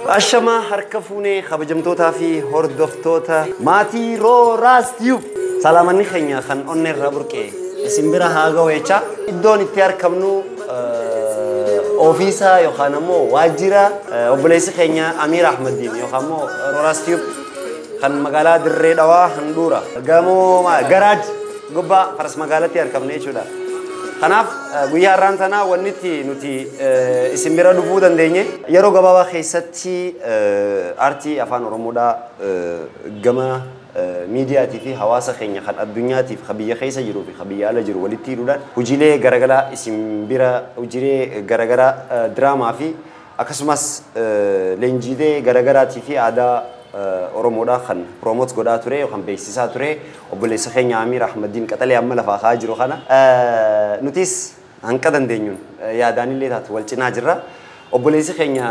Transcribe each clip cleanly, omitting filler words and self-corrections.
Ashamaa harka fuunee kabajamtootaa fi hordoftoota maatii Rooraas Tube. Salaamanni keenya kan onnee irraa burqe isin bira haa ga'u jecha iddoon itti argamnu ofiisa yookaan ammoo waajjira obboleessi keenya Amiir Ahmadiin yookaan ammoo Rooraas Tube kan magaalaa Dirree Dhawaa handhuura gamoo garaaj gubbaa faras magaalatti argamne jechuudha. Kanaaf guyyaa har'aan tanaa wanni itti nuti isin bira dhufuu dandeenye yeroo gabaabaa keessatti aartii afaan Oromoodhaa gama miidiyaatii fi hawaasa keenya kan addunyaatiif kan biyya keessa jiruu fi kan biyya ala jiru walitti hidhuudhaan hojiilee garaagaraa isin bira hojiilee garaagaraa diraamaa fi akkasumas leenjiilee garaagaraatii fi aadaa Oromoodhaa kan promote godhaa ture yookaan beeksisaa ture obboleessa keenya Amiir Ahmadiin qaxalee amma lafaa ka'aa jiru kana nutis hanqa dandeenyuun yaadaanillee taatu wal cinaa jirra. Obboleessi keenya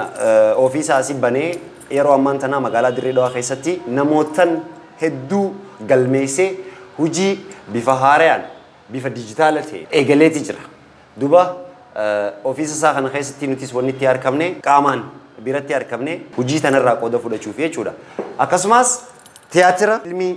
ofiisaa asii banee yeroo ammaan tanaa magaalaa Dirree Dhawaa keessatti namootan hedduu galmeessee hojii bifa haaraan bifa dijitaala ta'e eegaleeti jira. Duuba ofiisa isaa kana keessatti nutis wanni itti argamne qaamaan biratti argamne hojii tanarraa qooda fudhachuuf jechuudha. Akkasumas tiyaatira, filmii,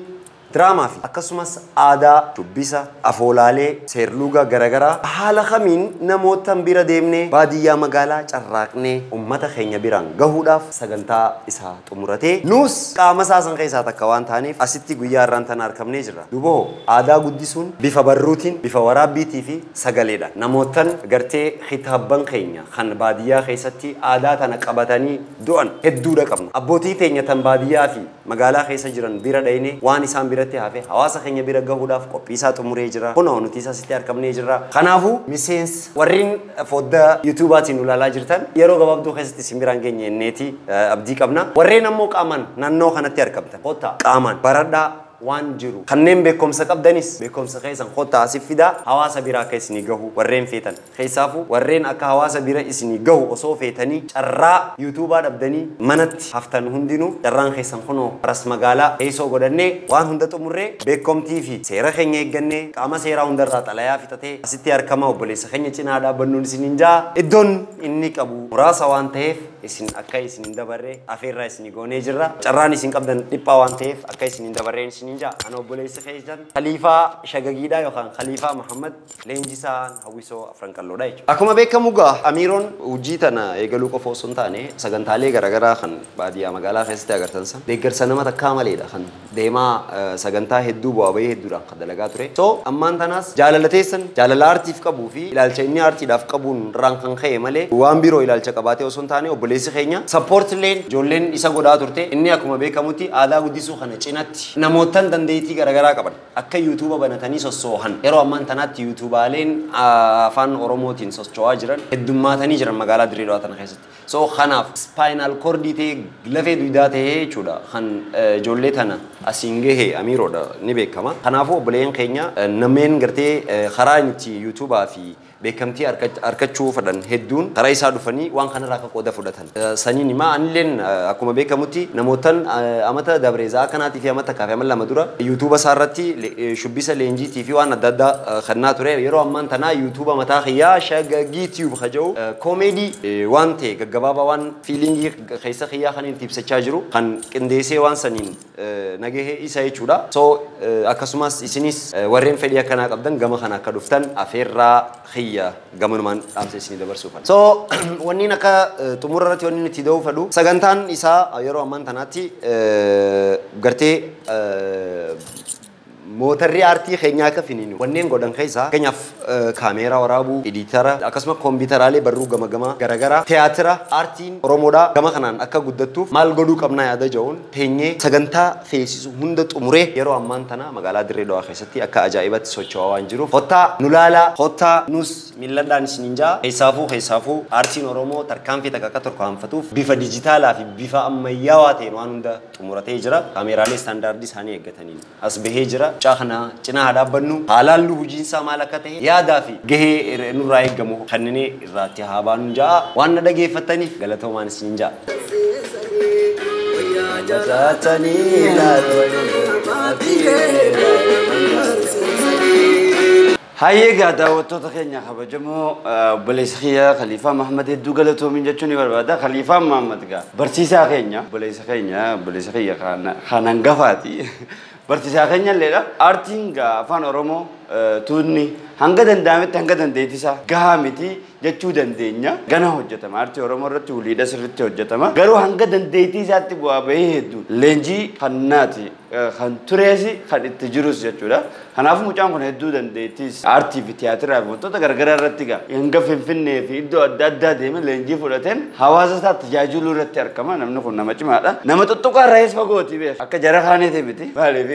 diraamaa fi akkasumas aadaa, shubbisa, afoolaalee, seerluga garaagaraa haala kamiin namootan bira deemnee baadiyyaa magaalaa carraaqnee uummata keenya biraan gahuudhaaf sagantaa isaa xumuratee nuus qaama isaa san keessaa takka waan taaneef asitti guyyaa har'aan tana argamnee jirra. Duuba aadaa guddisuun bifa barruutiin, bifa waraabbiitii fi sagaleedha. Namootan gartee kitaabban keenya kan baadiyyaa keessatti aadaa tana qabatanii du'an hedduudha qabna. Abbootii teenya tan baadiyyaa fi magaalaa keessa jiran bira dhayinee waan isaan biratti hafe hawaasa keenya bira gahuudhaaf qophii isaa xumuree jira. Kunoo nuti isa asitti argamnee jirra. Kanaafuu miseensa warreen foddaa yuutuubaatiin ulaalaa jirtan yeroo gabaabduu keessatti isin biraan geenye inneeti abdii qabna. Warreen ammoo qaamaan naannoo kanatti argamtan kottaa qaamaan baradhaa waan jiru. Kanneen beekumsa qabdanis beekumsa keessan kottaa asif fidaa hawaasa bira akka isinii gahu warreen feetan. Keessaafuu warreen akka hawaasa bira isinii gahu osoo feetanii carraa yuutuubaa dhabdanii manatti haftan hundinuu carraan keessan kunoo faras magaalaa teessoo godhannee waan hunda xumurree beekumtii fi seera keenya eeggannee qaama seeraa hundarraa xalayaa fixatee asitti argama obboleessa keenya cinaa dhaabbannuun isiniin jaa. Iddoon inni qabu muraasa waan ta'eef isin akka isin hin dabarree afeerraa isinii goonee jirra. Carraan isin qabdan dhiphaa waan ta'eef akka isin hin dabarreen isiniin jaa. Ana obboleessa keessan Khaliifaa Shagagiidhaa yookaan Khaliifaa Muhammad Leenjisaan Hawwisoo Afran Qalloodha jechuudha. Akkuma beekamu gaa Amiiroon hojii tana eegaluu qofa osoo hin taane sagantaalee garaagaraa kan baadiyyaa magaalaa keessatti agartan san deeggarsa nama takkaa maleedha kan deemaa sagantaa hedduu bu'aa bahii hedduudhaan kan dalagaa ture. So ammaan tanaas jaalala teessan jaalala aartiif qabuu fi ilaalcha inni aartiidhaaf qabuun irraan kan ka'e malee waan biroo ilaalcha qabaatee osoo hin taane obboleessi keenya sappoort illeen ijoolleen isa godhaa turte inni akkuma beekamutti aadaa guddisuu kana cinatti namootan dandeettii garaagaraa qaban akka yuutuuba banatanii sossoohan yeroo ammaan tanaatti yuutuubaaleen afaan Oromootiin socho'aa jiran heddummaatanii jiran magaalaa Dirree Dhawaa tana keessatti. So kanaaf spinal cordii ta'ee lafee dugdaa ta'ee jechuudha kan ijoollee tana asiin gahe Amiiroodha ni beekama. Kanaafuu obboleen keenya nameen gartee karaa itti yuutuubaa fi beekamtii argachuu fedhan hedduun karaa isaa dhufanii waan kanarraa akka qooda fudhatan. Saniin himaa anilleen akkuma beekamutti namootan amata dabreezaa akkanaatii fi amata kaafee amma lama dura yuutuuba isaa irratti shubbisa leenjiitii fi waan adda addaa kennaa ture. Yeroo ammaan tanaa yuutuuba mataa kiyyaa Shagagii Tube haja'u koomeedii waan ta'e gaggabaabaa waan fiilingii keessa kiyyaa kan itti ibsachaa jiru kan qindeessee waan saniin nagahee isa jechuudha. So akkasumas isinis warreen fedhii akkanaa qabdan gama kana akka dhuftan afeerraa kiyya gamanumaan dhaamsa isinii dabarsuu fedha. So wanni akka xumura irratti wanni nuti da'uu fedhu sagantaan isaa yeroo ammaan tanaatti gartee mootarri aartii keenyaa akka finiinu wanneen godhan keessaa fakkeenyaaf kaameeraa waraabuu, editara akkasuma kompiitaraalee barruu gama gama garaagaraa tiyaatira aartiin Oromoodhaa gama kanaan akka guddattuuf maal godhuu qabnaa yaada jedhuun teenyee sagantaa feesisu hunda xumuree yeroo ammaan tana magaalaa Dirree Dhawaa keessatti akka ajaa'ibatti socho'aa waan jiruuf kottaa nu laalaa kottaa nus milladhaan isiniin jaa. Keessaafuu aartiin Oromoo tarkaanfii takka akka tarkaanfatuuf bifa dijitaalaa fi bifa ammayyaawaa ta'een waan hunda xumuratee jira. Kaameeraalee istaandaardii isaanii eeggataniin as bahee jira. Mucaa kana cinaa haa dhaabbannu haalaallu hojiinsaa maal akka ta'e yaadaa fi gahee nurraa eeggamu kanneen irraatti haa baanu ja'a. Waan na dhageeffattaniif galatoomaan isiniin ja'a. Hayyee egaa daawwattoota keenya kabajamoo, obboleessa kiyya Khaliifaa Mahammad hedduu galatoomin jechuun ni barbaada. Khaliifaa Mahammad gaa barsiisaa keenya, obboleessa keenya, obboleessa kiyya kan hangafaati. Barsiisaa keenya illeedha. Aartiin gaa afaan Oromoo tuunni hanga danda'ametti hanga dandeettisaa gahaa miti jechuu dandeenya. Gana hojjetama. Aartii Oromoo irratti huliidha sirriitti hojjetama. Garuu hanga dandeettii isaatti bu'aa bahee hedduu leenjii kannaati kan turees kan itti jirus jechuudha. Kanaaf mucaan kun hedduu dandeettiis aartii fi tiyaatiraa fi wantoota garagaraa irratti gaa hanga Finfinnee fi iddoo adda addaa deemee leenjii fudhateen hawaasa isaa tajaajiluu irratti argama. Namni kun nama cimaadha. Nama tuttuqaa irraa fagooti beeka. Akka jara kaaniiti miti. Maaliif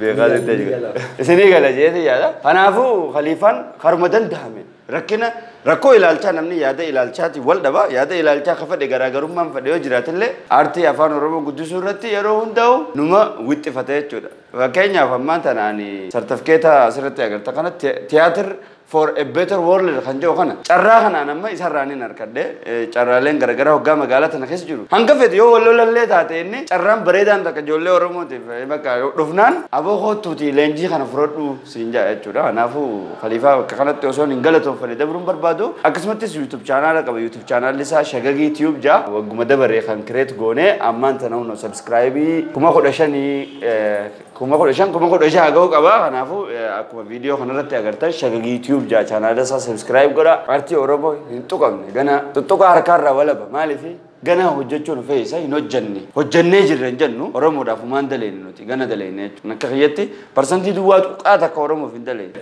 beekaa jettee isinii gala jeeti yaada. Kanaafuu Khaliifaan karuma danda'ame rakkina rakkoo ilaalchaa namni yaada ilaalchaati wal dhaba, yaada ilaalchaa ka fedhe garaagarummaan fedhe yoo jiraatillee aartii afaan Oromoo guddisuu irratti yeroo hundaa'u numa wixxifate jechuudha. Fakkeenyaaf ammaan tana ani sartifikeeta asirratti agarta kana, Theatre for a Better World kan jedhu kana, carraa kanaan amma isarraa nin harkadhe. Carraaleen garagaraa hoggaa magaalaa tana keessa jiru. Hanga fedhe yoo wal lolallee taate, inni carraan bareedaan takka ijoollee Oromootiif bakka dhufnaan aboo kootuuti leenjii kana fudhadhu siin jedha jechuudha. Kanaafuu Khaliifaa bakka kanatti osoo hin galatoonfanne dabruun barbaadu. Akkasumattis YouTube chaanaala qaba. YouTube chaanaalli isaa Shagagii Tube jaa. Wagguma dabaree kan create goonee ammaan tana hunoo subscribe 15,000, 15,000, 16,000 ga'uu qaba. Kanaafuu akkuma viidiyoo kanarratti agartan Shagagii Tube jaa chaanaala isaa subscribe godha. Aartii Oromoo hin tuqamne gana tuttuqa harkaarraa walaba, maaliif gana hojjechuun fe'isa hin hojjenne, hojjennee jirra hin jennu. Oromoodhaaf humaan daleenne nuti gana daleenne jechuudha. Akka kiyyatti parsantii duwwaa tuqaa takka Oromoof hin daleenne.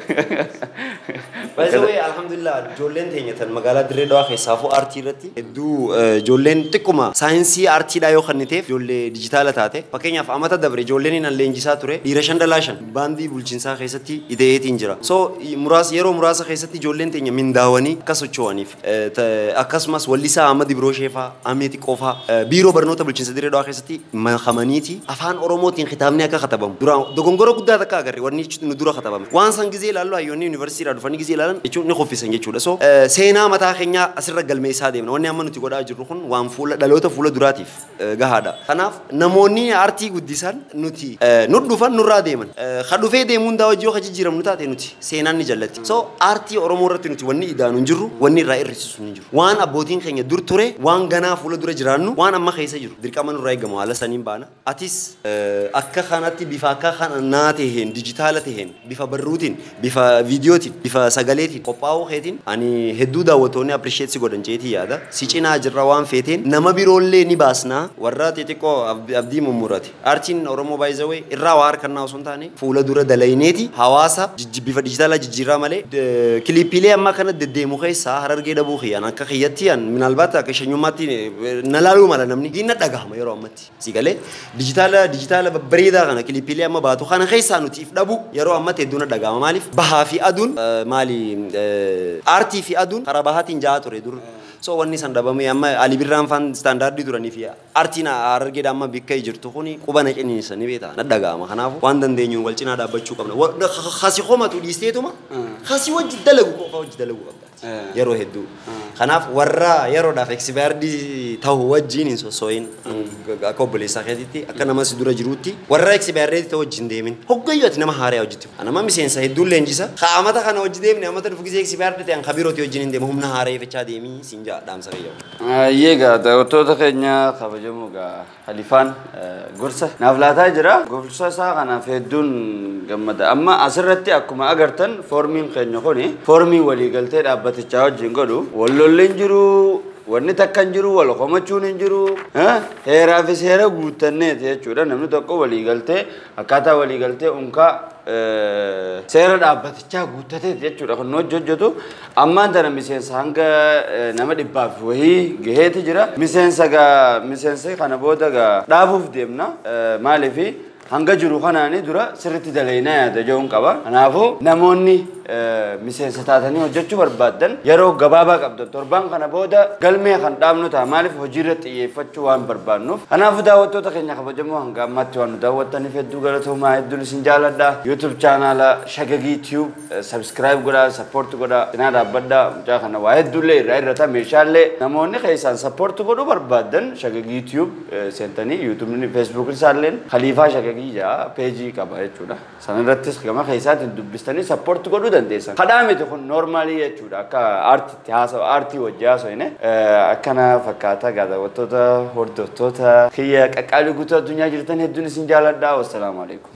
By the way, alhamdulillah, ijoolleen teenya tan magaalaa Dirree Dhawaa keessaafuu aartii irratti hedduu ijoolleen xiqquma saayinsii aartiidhaa yoo kenniteef ijoollee dijitaala taate, fakkeenyaaf amata dabre ijoolleen hin leenjisaa ture dhiira shan dhalaa shan baandii bulchiinsaa keessatti ideetiin jira. So muraasa yeroo muraasa keessatti ijoolleen teenya mindaawanii akka socho'aniif, akkasumas wallisaa Ahmad Ibroo Sheefaa Amee Xiqqoofaa biiroo barnoota bulchiinsa Dirree Dhawaa keessatti makamaniiti afaan Oromootiin kitaabni akka katabamu. Duraan dogongora guddaa takka agarre, wanni nu dura katabame. Waan san gizee ilaallu hayyoonni yuunivarsiitiidhaa dhufanii gizee ilaalan jechuun ni kuffisan jechuudha. So seenaa mataa keenyaa asirra galmeessaa deemna. Wanni amma nuti godhaa jirru kun waan fuula dhaloota fuula duraatiif gahaadha. Kanaaf namoonni aartii guddisan nuti nu dhufan nurraa deeman. Ka dhufee deemuu hundaa hojii yoo ka jijjiiramnu taate nuti seenaan ni jallatti. So aartii Oromoo irratti nuti wanni idaanu hin jirru, wanni irraa hir'isisu hin jiru. Waan abbootiin keenya dur ture, waan ganaa fuula dura jiraannu, waan amma keessa jiru dirqama nurraa eegamu haala saniin baana. Atis akka kanatti bifa akka kanaa taheen, dijitaala taheen, bifa barruutiin, bifa viidiyootiin, bifa sagaleetiin qophaa'uu keetiin ani hedduu daawwattoonni appreciate si godhan jeetii yaada. Si cinaa jirra, waan feeteen nama biroollee ni baasnaa, warra xixiqqoo abdii mummurate. Aartiin Oromoo by the way irraa waa harkannaa osoo hin taane fuula dura dalayneeti hawaasa bifa dijitaalaa jijjiirraa malee kiliippiilee amma kana deddeemu keessaa Harargee dhabuu kiyyaan akka kiyyatti an minaalbaata akka shanyummaatti na laaluu mala namni diinna dhagahama yeroo ammatti. Si galee dijitaala babbareedaa kana kiliippiilee amma baatu kana keessaa nuti if dhabu yeroo ammatti hedduu na dhagahama. Maaliif bahaa fi aduun maali, aartii fi aduun karaa bahaatiin ja'a ture dur. So wanni san dhabame amma Ali Birraan faan istaandaardii duranii fi aartiin Harargeedha amma bikka jirtu kuni quba na ciniinsa ni beekta na dhagahama. Kanaafuu waan dandeenyuun wal cinaa dhaabbachuu qabna. Kasi homatu dhiisteetuma kasi wajji dalagu qofa wajji dalagu qabda yeroo hedduu. Kanaaf warra yeroodhaaf expired ta'u wajjin hin sossoo'in, akka obboleessaa keetitti, akka nama si dura jiruutti warra expired ta'u wajjin deemin. Hoggayyoo ati nama haaraa hojjetu. Nama miseensa hedduun leenjisa. Ka amata kana hojii deemne amata dhufu gisee expired ta'an kabirooti wajjin hin deemu, humna haaraa ifachaa deemii siin jaa dhaamsa fayyadamu. Egaa daawwattoota keenya kabajamoo, gaa Khalifaan gorsa naaf laataa jira. Gorsa isaa kanaaf hedduun gammada. Amma asirratti akkuma agartan foormiin keenya kuni foormii waliigaltee dhaabbatichaa wajjin godhu. Wallolli hin jiru, wanni takka hin jiru, wal komachuun hin jiru. Heeraa fi seera guuttanneeti jechuudha. Namni tokko waliigaltee akkaataa waliigaltee unkaa seera dhaabbatichaa guuttateeti jechuudha kan nu hojjetu. Ammaan tana miseensa hanga nama dhibbaaf wahii gaheeti jira. Miseensa gaa miseensa kana booda gaa dhaabuuf deemna. Maaliifi hanga jiru kanaani dura sirriitti dalaynaa yaada jechuun qaba. Kanaafuu namoonni miseensa taatanii hojjechuu barbaaddan yeroo gabaabaa qabdan, torbaan kana booda galmee kan dhaabnu ta'a, maaliif hojiirra xiyyeeffachuu waan barbaadnuuf. Kanaafuu daawwattoota keenya kabajamoo, hanga ammaatti waan nu daawwattaniif hedduu galatoomaa, hedduun isin jaaladha. YouTube chaanaala Shagagii Tube subscribe godhaa, support godhaa, cinaa dhaabbadhaa. Mucaa kana waa hedduullee irraa irrata, meeshaalee namoonni keessaan support godhuu barbaaddan Shagagii Tube seentanii YouTube, Facebook isaalleen Khaliifaa Shagagii jaa peejii qaba jechuudha. Sanarrattis gama keessaatiin dubbistanii support godhuu. dandeessan. Kadhaa miti kun normaalii jechuudha akka aartiitti haasawa aartii wajji haasofne akkana fakkaata gaa daawwattoota hordoftoota kiyya qaqqaalii guutuu addunyaa jirtan hedduun isin jaaladha. Wassalaamu alaikum.